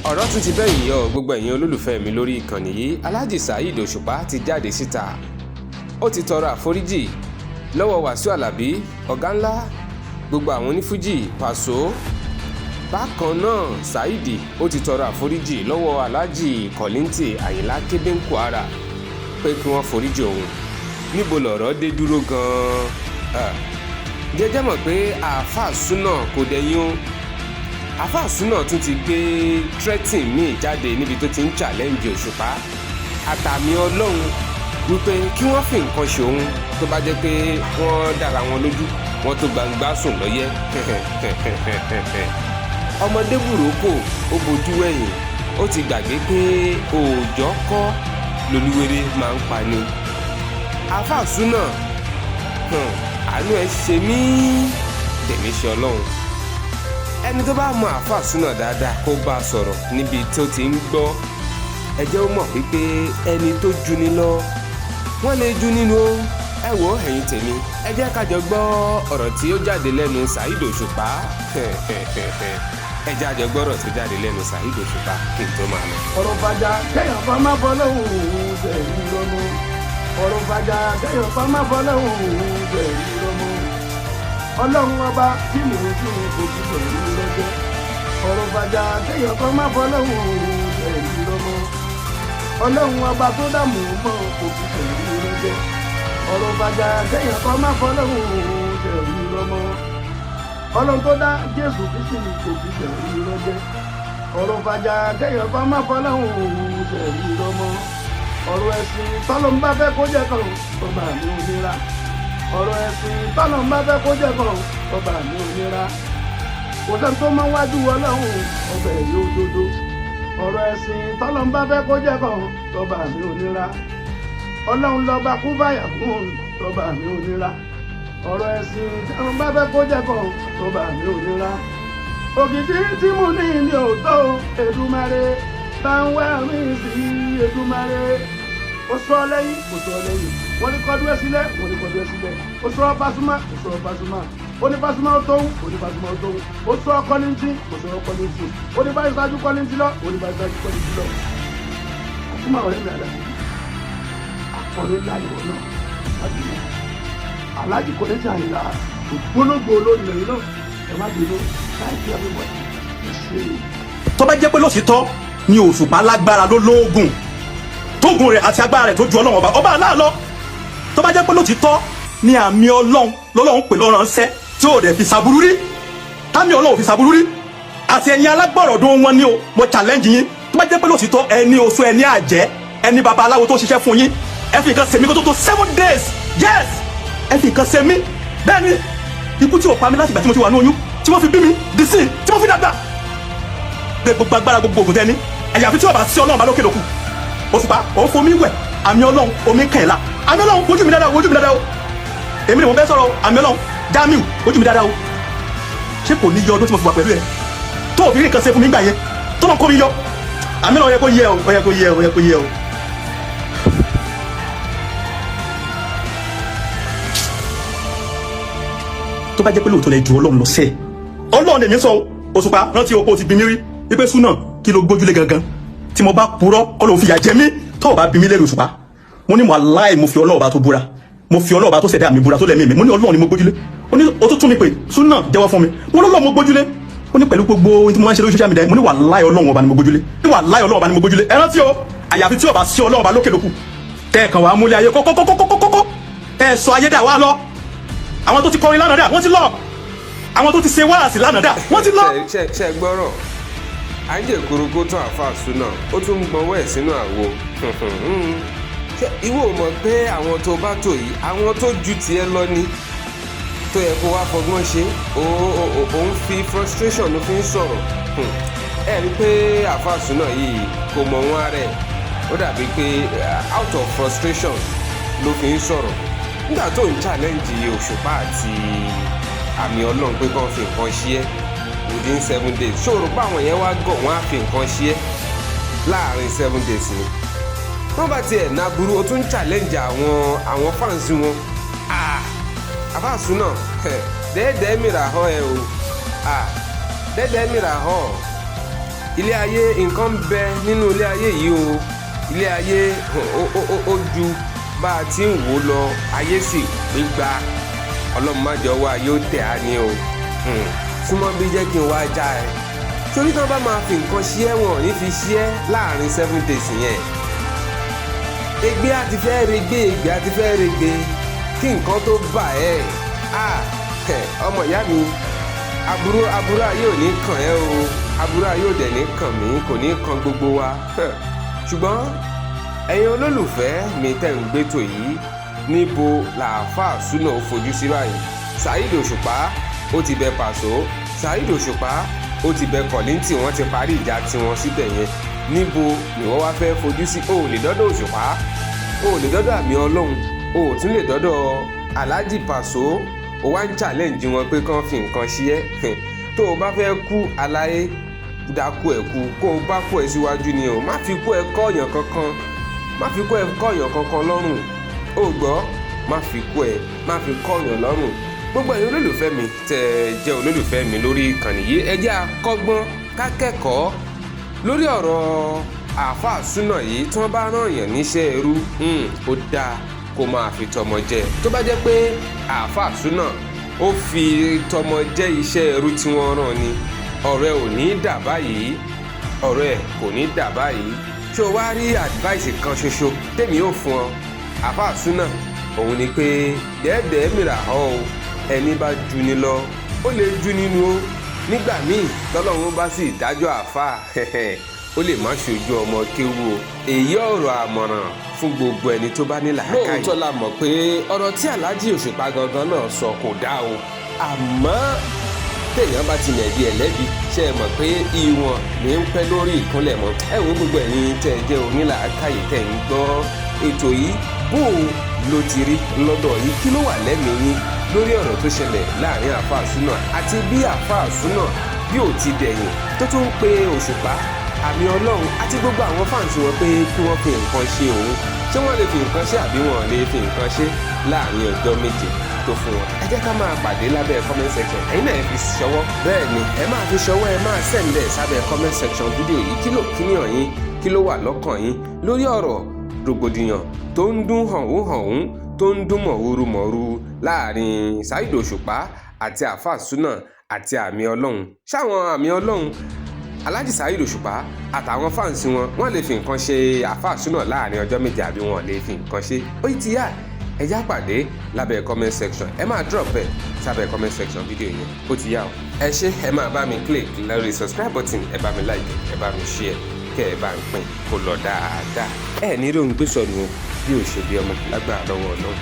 Ọ̀rọ̀ tún ti bẹ́yìn yọ, gbogbo ẹ̀yin olólùfẹ́ mi lórí ìkànnì yìí. Alhaji Saheed Òṣùpá ti jáde síta, ó ti tọrọ àforíjì lọ́wọ́ Wàsíù Àlàbí, ọ̀gá ńlá gbogbo àwọn onífújì Pàṣọ. Bákan náà, Saheed ó ti tọrọ àforíjì lọ́wọ́ Alhaji Kollington Àyìnlá Kébé Kwara pé kí wọ́n foríjì òun. Níbo lọ̀rọ̀ dé dúró gan-an? Jẹ́jẹ́ mọ̀ pé àáfàá súnà kò dẹ̀yìn o. Àáfàá súnà tún ti gbé threatening míì jáde níbi tó ti ń challenge Òṣùpá àtàmì Ọlọ́run wípé kí wọ́n fi nǹkan ṣe òun tó bá jẹ́ pé wọ́n dára wọn lójú, wọ́n tó gbangba sùn lọ́yẹ́. Ọmọdé burúkú ó bojú wẹ̀yìn, ó ti gbàgbé pé òòjọ́ kọ́ lolúwere máa ń pa ni. Àáfàá súnà, àánú ẹ ṣe mí, tèmi ṣe Ọlọ́run. Ẹni tó bá mọ àáfàá súnà dáadáa, kó bá a sọ̀rọ̀ níbi tó ti ń gbọ́. Ẹ jẹ́ ó mọ̀ wípé ẹni tó ju ni lọ, wọ́n lè ju nínú o. Ẹ wo, ẹ̀yin tèmi, ẹ jẹ́ ká jọ gbọ́ ọ̀rọ̀ tí ó jáde lẹ́nu Saheed Òṣùpá. Ẹ jẹ́ àjọ gbọ́rọ̀ tó jáde lẹ́nu Saheed Òṣùpá kí n tó máa lọ. Ọ̀rọ̀ fàjà kéèyàn bá má bọ́ lọ́hùn ún bẹ̀rù lọ́mọ. Ọ̀rọ̀ fàjà kéèyàn bá má bọ́ lọ́hùn ún bẹ̀rù lọ́mọ. Ọlọ́run ọba tí mò ń sìn kò fi bẹ̀rù lọ́jọ́. Ọ̀rọ̀ fàjà kéèyàn bá má bọ́ lọ́hùn ún bẹ̀rù lọ́mọ. Ọlọ́run ọba tó dààmú mọ́ kò fi bẹ̀rù lọ́jọ́. Ọ̀rọ̀ fàjà kéèyàn bá má bọ́ lọ́hùn ún bẹ̀rù lọ́mọ. Ọlọ́run tó dá Jésù Kristi kò fi bẹ̀rù lọ́jọ́. Ọ̀rọ̀ fàjà kéèyàn bá má bọ́ lọ́hùn ún bẹ̀rù lọ́mọ. Ọ̀rọ̀ ẹ̀sìn tọ́lọ́ ń bá fẹ́ kó jẹ́ kan, ọba mi ò nira. Ọ̀rọ̀ ẹ̀sìn tọ́lọ́ ń bá fẹ́ kó jẹ́ kan, ọba mi ò nira. Kò sẹ́ni tó máa ń wájú Ọlọ́run ọbẹ̀ yóò dodo. Ọ̀rọ̀ ẹ̀sìn tọ́lọ́ ń bá fẹ́ kó jẹ́ kan, ọba mi ò nira. Ọlọ́run lọ́ba kú báyà kún, ọba mi ò nira. Ọ̀rọ̀ ẹ̀sìn tọ́lọ́ ń bá fẹ́ kó jẹ́ kan, ọba mi ò nira. Òkìtì tí mo ní ní òótọ́, Èdùmàrè bá ń wá mi sí, Èdùmàrè. Ó sọ lẹ́yìn, kò sọ lẹ́yìn. Wọ́n ní kọ́dú ẹ̀ sílẹ̀, wọ́n ní kọ́dú ẹ̀ sílẹ̀. Ó sọ Pasuma, ó sọ Pasuma. Ó ní Pasuma ó tóun, ó ní Pasuma ó tóun. Ó sọ Kollington, ó sọ Kollington. Ó ní báyìí ṣáájú Kollington lọ, ó ní báyìí ṣáájú Kollington lọ. Pasuma, ọ̀rẹ́ mi àdá, akọni ńlá ìwọ náà. Àbí Alhaji Kollington Àyìnlá, ògbólógbò olórí lẹ́yìn náà, ẹ má bínú. Thank you, everybody. Ẹ ṣe é. Tó bá jẹ́ pé lóṣìítọ́ ni Òṣùpá lágbára ló lóògùn tóògùn rẹ̀ àti agbára rẹ̀ tó ju Ọlọ́run ọba ọba aláàlọ́, tó bá jẹ́ pé lóṣìítọ́ ni àmì Ọlọ́run lọ́lọ́run pè lọ́ránṣẹ́ tí ò dẹ̀ fi ṣàbúrú rí, támì Ọlọ́run fi ṣàbúrú rí, àti ẹ̀yin alágbọ̀rọ̀dún wọn ni o, mo challenge yín. Tó bá jẹ́ pé lóṣìítọ́ ẹni oṣù, ẹni àjẹ́, ẹni babaláwo tó ṣiṣẹ́ fún yín, ẹ fi nǹkan ṣe mí kó tó tó 7 days. Yes, ẹ fi nǹkan ṣe mí. Bẹ́ẹ̀ ni ikú tí ò pa mí láti ìgbà tí mo ti wà ní oyún, tí wọ́n fi bí mi dì sí, tí wọ́n fi dàgbà gbé, gbogbo agbára, gbogbo ògùn tẹ́ni, àyàfi tí ó bá sí Ọlọ́run bá lókè lókù. Òṣùpá, òun fomi wẹ̀, àmì Ọlọ́run omi kàn la. Àmì Ọlọ́run, ojú mi dáadáa, ojú mi dáadáa o. Èmi ni mo fẹ́ sọ̀rọ̀. Àmì Ọlọ́run Jamiu, ojú mi dáadáa o. Ṣé kò ní yọ ọdún tí mo fi wà pẹ̀lú ẹ tó òfin nǹkan ṣe fún mi gbà yẹn tó lọ́n kó mi yọ? Àmì Ọlọ́run yẹ kó yẹ o, ó yẹ kó yẹ o, ó yẹ kó yẹ o. Tó bá jẹ́ pé lóòótọ́ lẹ ju Ọlọ́run lọ sẹ́ẹ̀, Ọlọ́run lèmi sọ. Òṣùpá, rántí o, ti bí mi rí wípé súnà kí ló gbójúlé gangan. Tí mo bá purọ́, kọ́ ló fìyà jẹ mí. Tó o bá bí mi lérò, Òṣùpá, mo ní wàláì, mo fi Ọlọ́ọ̀bá tó búra, mo fi Ọlọ́ọ̀bá tó ṣẹ̀dá mi búra, tó lẹ́mí mi. Mo ní Ọlọ́run ni mo gbójúlé. Ó ní o tún tún mi pè, súnà jẹ́wọ́ fún mi. Mo lọ́lọ́ mo gbójúlé. Ó ní pẹ̀lú gbogbo ohun tí mo máa ń ṣe lórí social media. Mo ní wàláì, Ọlọ́run ọba ni mo gbójúlé. Ní wàláì, Ọlọ́run ọba ni mo gbójúlé. Ẹ rántí o, àyàfi tí ó bá sí Ọlọ́run ọba lókè lókù. Tẹ́ ẹ̀ kàn wá múlẹ̀ ayé kókókókókókó, ẹ sọ ayé dà wá lọ. Àwọn tó ti kọrin lánàá dà? Wọ́n ti lọ. Àwọn tó ti ṣe wáàsí lánàá dà? Wọ́n ti lọ. Ṣe ṣe gbọ́rọ̀ à ń jẹ́ kúrúkú tó àáfàá súnà, ó tún ń gbọ́nwọ́ ẹ̀ sínú àwo. Ṣé ìwọ ò mọ̀ pé àwọn tó bá tò yìí, àwọn tó ju tiẹ̀ lọ ni tó yẹ kó wá fọgbọ́n ṣe? Ó ń fi frustration ló fi ń sọ̀rọ̀. Ẹ rí i pé àáfàá súnà yìí kò mọ̀ wọ́n ara ẹ̀. Ó dàbí pé out of frustration ló fi ń sọ̀rọ̀ nígbà tó ń challenge Òṣùpá àti àmì Ọlọ́run pé kàn fi nǹkan ṣe é within 7 days. Ṣòro pé àwọn yẹn wá gọ̀, wọ́n á fi nǹkan ṣe é láàrin 7 days ni? Wọ́n bá tiẹ̀ ná burú, o tún ń challenge àwọn fans wọn. Àfáà súnà, dẹ́ẹ̀dẹ́ mìíràn họ ẹ o, dẹ́ẹ̀dẹ́ mìíràn họ. Ilé ayé, nǹkan ń bẹ nínú ilé ayé yìí o. Ilé ayé ó ju bá a ti ń wò lọ. Ayé sì gbégbá. Ọlọ́run má jọ wá yóò tẹ̀ á ní o. Súnmọ́ bí, jẹ́ kí n wá já ẹ torí tán bá máa fi nǹkan ṣí ẹ, wọn ò ní fi ṣí ẹ láàrin 7 days yẹn. Ègbé àti fẹ́ regbe, ègbé àti fẹ́ regbe kí nǹkan tó bà ẹ́. Ọmọ ìyá mi, aburú, aburú ayé ò ní kàn ẹ́ o. Aburú ayé ò dẹ̀ ní kàn mí, kò ní kan gbogbo wa. Ṣùgbọ́n ẹ̀yin olólùfẹ́ mi tẹ̀ ń gbétò yìí, níbo làáfàá súnà ó fojú sí báyìí? Saheed Òṣùpá ó ti bẹ Pàṣọ, Saheed Òṣùpá ó ti bẹ Kọ̀lìntì, wọ́n ti parí ìjà tiwọn síbẹ̀ yẹn. Níbo ni wọ́n wá fẹ́ fojú sí? O ò lè dọ́dọ̀ Òṣùpá, o ò lè dọ́dọ̀ àmì Ọlọ́run, o ò tún lè dọ́dọ̀ Alhaji Pàṣọ. O wá ń challenge wọn pé kán fi nǹkan ṣe ẹ́. Tó o bá fẹ́ kú aláyé, dákú ẹ̀ kú, kó o bá kú ẹ̀ síwájú ni o. Má fi kú ẹ kọ́ọ̀yàn kankan, má fi kú ẹ kọ́ọ̀yàn kankan lọ́rùn. O gbọ́, má fi kú ẹ, má fi kọ́ọ̀yàn lọ́rùn. Gbogbo ẹ̀yin olólùfẹ́ mi tẹ́ ẹ jẹ́ olólùfẹ́ mi lórí ìkànnì yìí, ẹ jẹ́ akọ́gbọ́n ká kẹ́kọ̀ọ́ lórí ọ̀rọ̀ àáfàá súnà yìí. Tí wọ́n bá rán èèyàn níṣẹ́ ẹrú, ó dáa kó máa fi tọmọ jẹ. Tó bá jẹ́ pé àáfàá súnà ó fi tọmọ jẹ́ iṣẹ́ ẹrú tí wọ́n rán ni, ọ̀rọ̀ ẹ̀ ò ní dà báyìí, ọ̀rọ̀ ẹ̀ kò ní dà báyìí. Ṣé o wá rí advice kan ṣoṣo tèmi ò fún ọ, àáfàá súnà? Òun ni pé dẹ́ẹ̀dẹ́ẹ́ mìíràn ọ́ o. Ẹni bá ju ni lọ, ó lè ju nínú o. Nígbà míì tọ́lọ́run bá sì dájọ́ àáfàá, ó lè má ṣojú ọmọ kéwu o. Èyí ọ̀rọ̀ àmọ̀ràn fún gbogbo ẹni tó bá ní làákàyè. Lóòótọ́ la mọ̀ pé ọ̀rọ̀ tí Alhaji Òṣùpá gangan náà sọ kò dáa o. Àmọ́ téèyàn bá ti mẹ̀bi ẹ̀lẹ́bi, ṣe é mọ̀ pé ìwọ̀n ní ń pẹ́ lórí ìkúnlẹ̀ mọ́? Ẹ wo, gbogbo ẹ̀yin tẹ́ ẹ jẹ́ onílàákàyè tẹ́ ń gbọ́ ètò yìí, bó o ló ti rí lọ́dọ̀ yìí? Kí ló wà lẹ́mìí yín lórí ọ̀rọ̀ tó ṣẹlẹ̀ láàrin àáfàá súnà àti bí àáfàá súnà bí ò ti dẹ̀yìn tó tún ń pe Òṣùpá, àmì Ọlọ́run àti gbogbo àwọn fans wọn pé kí wọ́n fi nǹkan ṣe òun? Ṣé wọ́n lè fi nǹkan ṣe àbí wọn lè fi nǹkan ṣe láàrin ọjọ́ 7 tó fún wọn? Ẹ jẹ́ ká máa pàdé lábẹ́ comment section. Ẹ̀yin náà, ẹ fi ṣọwọ́. Bẹ́ẹ̀ ni, ẹ máa fi ṣọwọ́, ẹ máa send ẹ̀ sábẹ́ comment section fídíò yìí. Kí ló kíníyàn yín? Kí ló wà lọ́kàn yín lórí ọ̀rọ̀ rògbòdìyàn tó ń dún hànhún hànhún, tó ń dún mọ̀húrú mọ̀húrú láàrin Saheed Òṣùpá àti àáfàá súnà àti àmì Ọlọ́run? Ṣáwọn àmì Ọlọ́run, Alhaji Saheed Òṣùpá àtàwọn fans wọn, wọ́n lè fi nǹkan ṣe àáfàá súnà láàrin ọjọ́ 7 àbí wọn lè fi nǹkan ṣe? Ó ti yá, ẹ já pàdé lábẹ́ comment section. Ẹ máa drop ẹ sábẹ́ comment section fídíò yẹn. Ó ti yá o, ẹ ṣé. Ẹ máa bá mi click lórí subscribe button, ẹ bá mi like, ẹ bá mi share, kẹ́ ẹ bá ń pín kó lọ dáadáa. Ẹ ní rí òun gbé sọnù o bí ò ṣe bí ọmọ lágbára lọ́wọ́ Ọlọ́run.